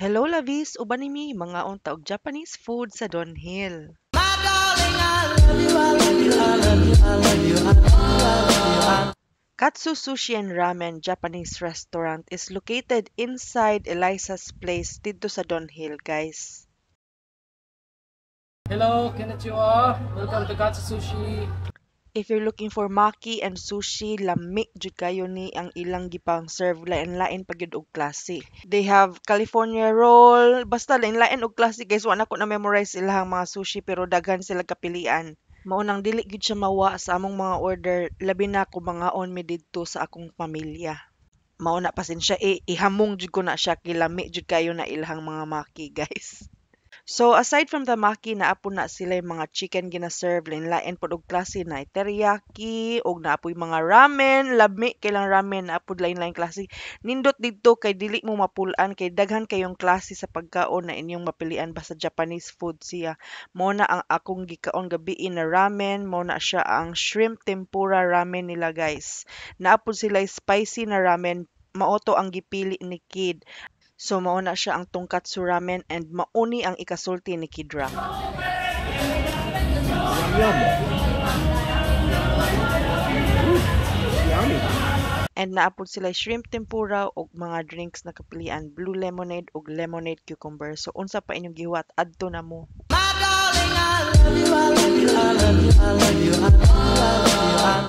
Hello lovies, uban ni mangaon ta og Japanese food sa Dunhill. Katsu Sushi and Ramen Japanese restaurant is located inside Eliza's Place didto sa Dunhill, guys. Hello, konnichiwa. Welcome to Katsu Sushi. If you're looking for maki and sushi, lami jud kayo ni ang ilang gipang serve, lain-lain pa gyud og klase. They have California roll, basta lain-lain og klase, guys. Wa na ko na memorize ilahang mga sushi pero daghan sila kapilian. Mao nang dili gyud siya mawa sa among mga order, labi na kung mangaon mi didto sa akong pamilya. Mao na, pasensya eh, ihamong jud ko na siya kay lami jud kayo na ilahang mga maki, guys. So aside from the maki, naa po na sila yung mga chicken gina-serve, lain-lain pod og klase na teriyaki og naa poy mga ramen, lami kay lang ramen, naa pod lain-lain klase. Nindot didto kay dili mo mapul-an kay daghan kayong klase sa pagkaon na inyong mapilian, basta Japanese food siya. Mao na ang akong gikaon gabii na ramen, mao na siya ang shrimp tempura ramen nila, guys. Naa pod sila spicy na ramen, mao to ang gipili ni Kid. So mao na siya ang tonkatsu ramen and mauni ang ikasulti ni Kid Rock. Yum yum. Yummy. And naa pod sila shrimp tempura ug mga drinks na kapilian, blue lemonade ug lemonade cucumber. So unsa pa inyong gihuwat, adto na mo. My darling, I love you, I love you, I love you, I love you, I love you, I